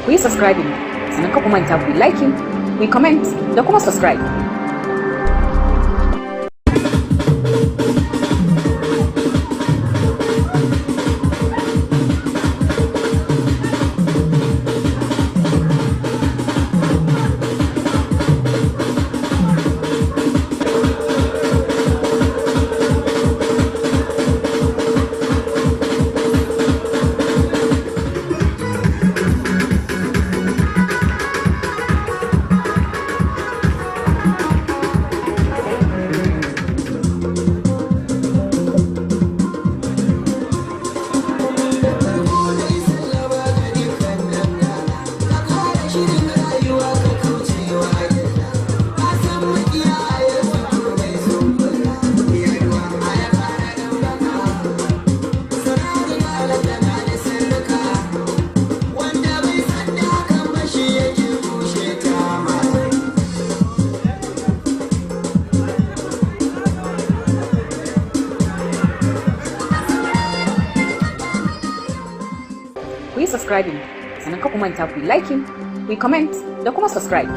Ku yi subscribing, sannan ka ku manta ku yi liking, ku yi comment da kuma subscribe. Ku yi subscribing, sannan ka ku manta ku yi liking, ku yi comment da kuma subscribe.